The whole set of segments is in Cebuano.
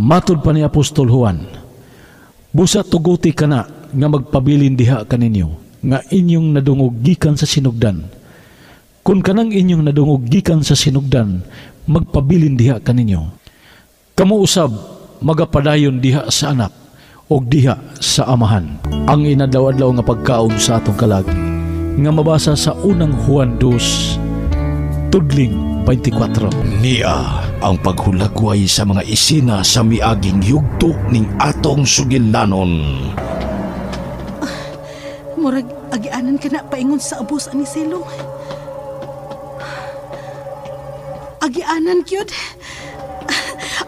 Matud pa ni Apostol Juan, busa tuguti kana nga magpabilin diha kaninyo, nga inyong nadungog gikan sa sinugdan. Kung kanang inyong nadungog gikan sa sinugdan, magpabilin diha kaninyo. Kamo usab magapadayon diha sa anak og diha sa amahan. Ang inadlaw-adlaw nga pagkaon sa atong kalag, nga mabasa sa unang Juan 2, tudling 24. Niya ang paghulagway sa mga isina sa miaging yugto ning atong sugilanon. Murag agianan ka na paingon sa ubos ani silong. Agianan gyud.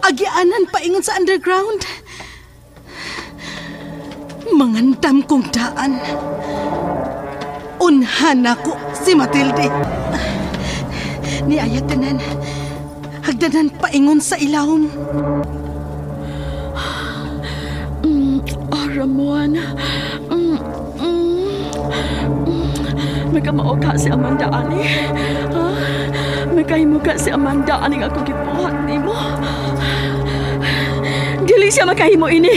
Agianan paingon sa underground. Mangandam kong daan. Unhan ako si Matilde. Niaya tanan. Hagdanan paingon sa ilawom. Oh, Ramon. Magkamao ka si Amanda ani. Ha? Magkahimo ka si Amanda ani nga akong gibuhat nimo. Dili siya makahimo ini.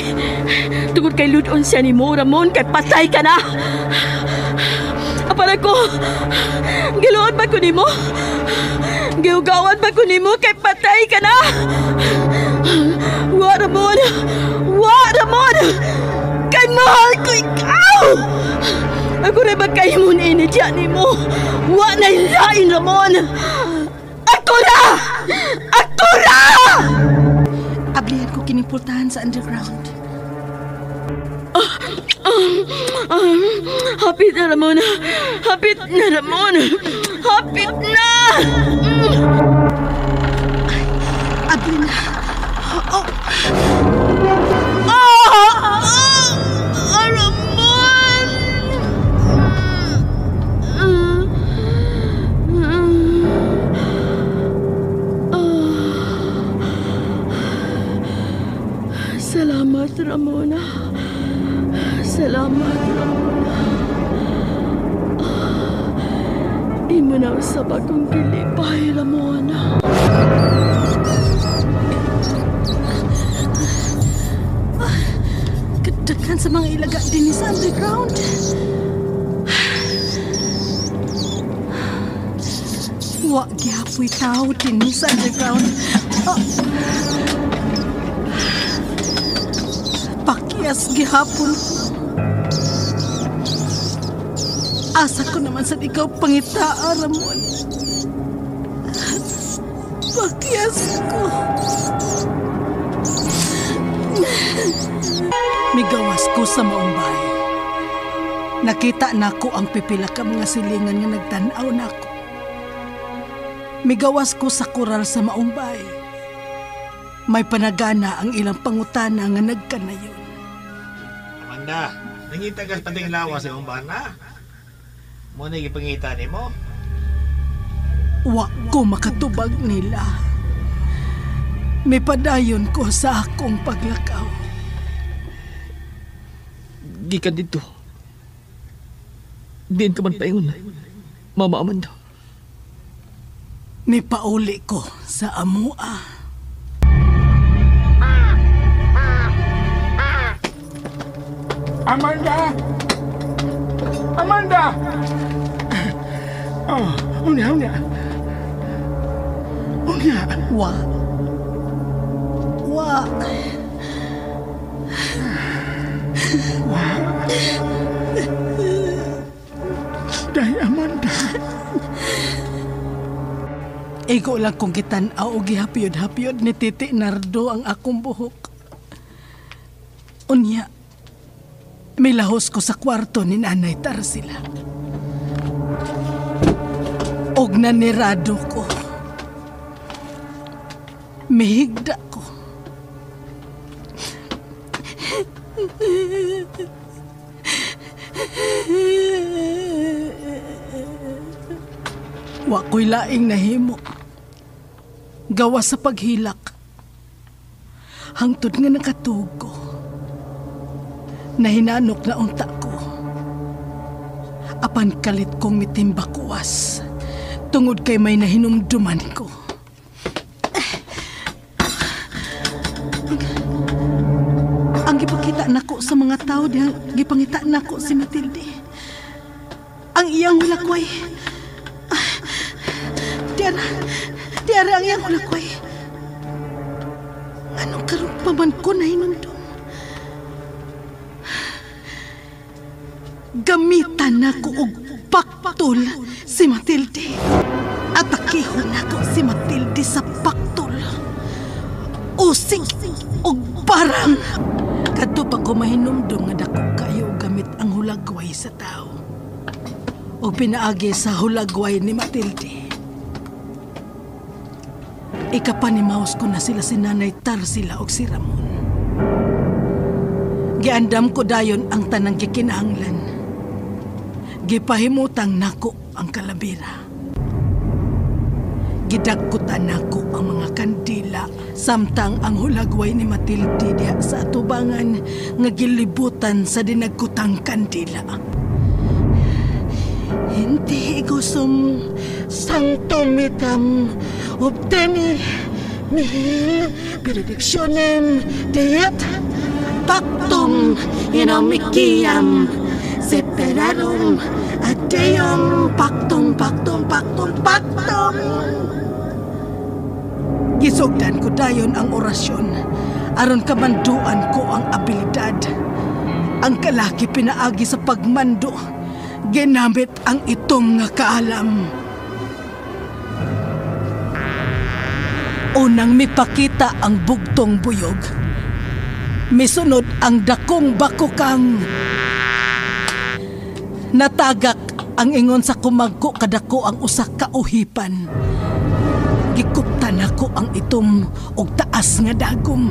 Tungod kay ludon siya nimo, Ramon, kay patay ka na. Apan ako, giluod ba ko nimo? Giugawan ba ko nimo kay patay ka na? Wa, Ramon! Wa, Ramon! Kay mahal ko ikaw! Ako rin magkahimo ni ini diya nimo. Wa na ilain, Ramon! Ako na! Ako na! Ablihan ko kinimpultahan sa underground. Hapit na, Ramon. Hapit na, Ramon. Hapit na! Abli na. Oh. Ah! Ramon! Salamat, Ramona. Salamat, Ramona. Imo na usab akong gilipay, Ramona. Kadaghan sa mga ilaga din sa underground. Wa gihapoy tao din sa underground. Oh. Pakyas gihapon ko. Asa ko naman sa ikaw pangitaa, Ramon. Pakyas ko. Migawas ko sa maumbay. Nakita nako ang pipila ka mga silingan nga nagtan-aw nako. Migawas ko sa koral sa maumbay. May panagana ang ilang pangutana nga nagkanayon. Amanda, nangita ka sa pating lawa sa imong bana? Mo na gipangita nimo? Wa ko makatubag nila. Mipadayon ko sa akong paglakaw. Gikan dito. Diin ka man paingon, Mama Amanda. Mipauli ko sa amua. Amanda! Amanda! Oh, unya, unya. Unya. Wa. Wa. Wa. Day, Amanda. Igo lang kong gitan-aw og gihapyod-hapyod ni Titi Nardo ang akong buhok. Unya, milahos ko sa kwarto ni Nanay Tarsila. Og nanirado ko. Mihigda ko. Wa ko'y laing nahimo. Gawa sa paghilak. Hangtod nga nakatuog ko. Nahinanok na unta ko. Apan kalit kong mitimbakuwas. Tungod kay may nahinumduman ko. Ang gipakita nako sa mga tao dihang gipangita nako si Matilde. Ang iyang hulakway. Diara ang iyang hulakway. Anong karon pa man ko nahinumdum? Gamitan nako og paktol si Matilde. Atakihon nako si Matilde sa paktol. Usig og barang. Kadto pa ko mahinumdum nga dako kayo gamit ang hulagway sa tao. O pinaagi sa hulagway ni Matilde. Ikapanimaos ko na sila si Nanay Tarsila og si Ramon. Giandam ko dayon ang tanang gikinahanglan. Gipahimutang nako ang kalabira. Gidagkutan nako ang mga kandila samtang ang hulagway ni Matilde diha sa atubangan nga gilibutan sa dinagkutang kandila. Hindi igusum sanctum obteni nihil benedictionem deet pactum in amiciam separarum ad Deum pactum pactum pactum pactum. Gisugdan ko dayon ang orasyon aron kamanduan ko ang abilidad. Ang kalaki pinaagi sa pagmando, ginamit ang itom nga kaalam. Unang mipakita ang bugtong buyog. Misunod ang dakong bakukang. Natagak ang ingon sa kumagko kadako ang usa ka uhipan. Gikuptan ako ang itom og taas nga dagom.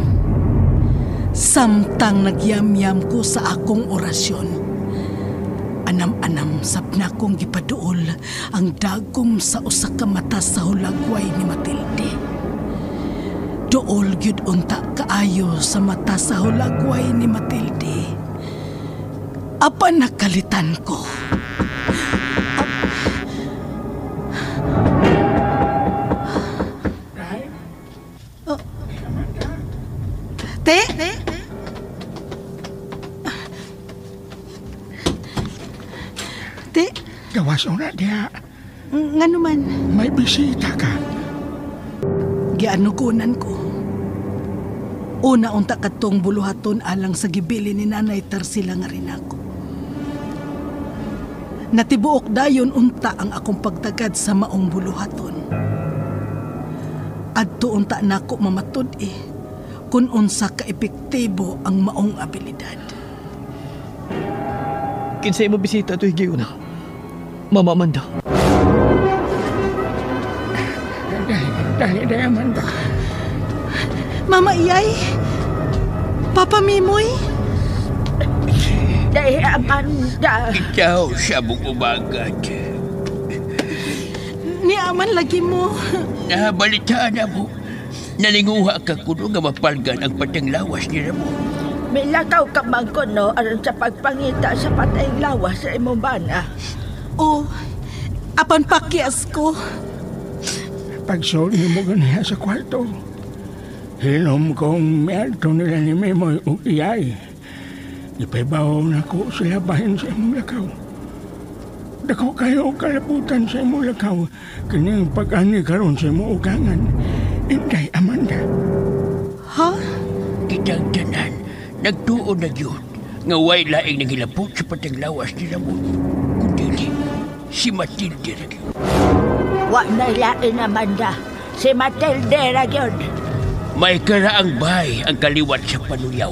Samtang nagyamyam ko sa akong orasyon, anam-anam sab nakong gipaduol ang dagom sa usa ka mata sa hulagway ni Matilde. Duol gyud unta kaayo sa mata sa hulagway ni Matilde. Apan nakalitan ko. Te? Te? Gawas na diha. Ngano man? May bisita ka. Gianugunan ko. Una unta kadtong buluhaton alang sa gibili ni Nanay Tarsila nga rin ako. Natibuok dayon unta ang akong pagtagad sa maong buluhaton. Adto unta nako mamatud kung unsa ka epektibo ang maong abilidad. Kinsa imo bisita to higiuna, Mama Amanda. Dali, dali, Amanda. Mama Iyay? Papa Mimoy? Dali, Amanda. Ikaw siya mong umagat. Niaman lagi mo. Nabalitaan na mo. Nalinguha ka kuno nga mapalgan ang patang lawas ni Ramon. Milakaw ka man kuno aron sa pagpangita sa patayng lawas sa imong bana. Oh, apan pakias ko. Pagsulod mo ganiha sa kwarto, hilom kong miadto nila ni Mimoy ug Iyay. Ipaibaw na ko sila bahin sa imong lakaw. Dako kayo kalabutan sa imong lakaw, kining pag-ani karon sa imong ugangan. Inday Amanda. Ha? Kitang tanan, nagtuon na yun, nga way laing nanghilabot sa patang lawas ni Ramon. Kundili, si Matilde ra gyud. Wa na lain, Amanda. Si Matilde ra gyud. May karaang bay ang kaliwat sa panuyaw.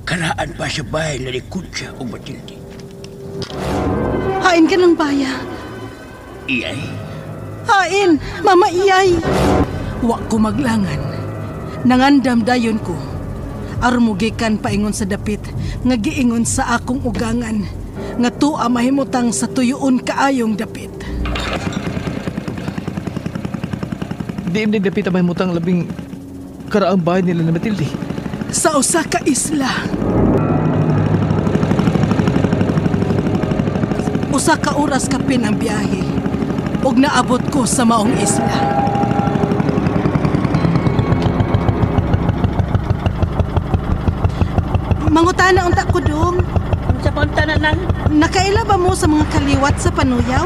Karaan pa sa bay na likod siya o Matilde. Hain ka ng baya. Iyay? Hain, Mama Iyay. Wa ko maglangan. Nangandam dayon ko. Aron mogikan paingon sa dapit, nga giingon sa akong ugangan, nga tuwa mahimutang sa tuyoon kaayong dapit. Di imong dapit ang mahimutang labing karaang bahay nila ni Matilde. Sa usa ka isla. Usa ka oras kapin ang biyahe, ug naabot ko sa maong isla. Mangutana unta ko dong. Unsa pa unta na nang? Nakaila ba mo sa mga kaliwat sa panuyaw?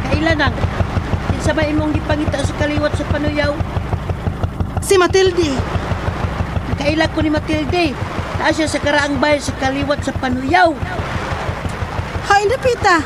Kaila nang? Kinsa ba imong gipangita sa kaliwat sa panuyaw? Si Matilde. Nakaila ko ni Matilde. Naa siya sa karaang bahay sa kaliwat sa panuyaw. Hain na, Pita.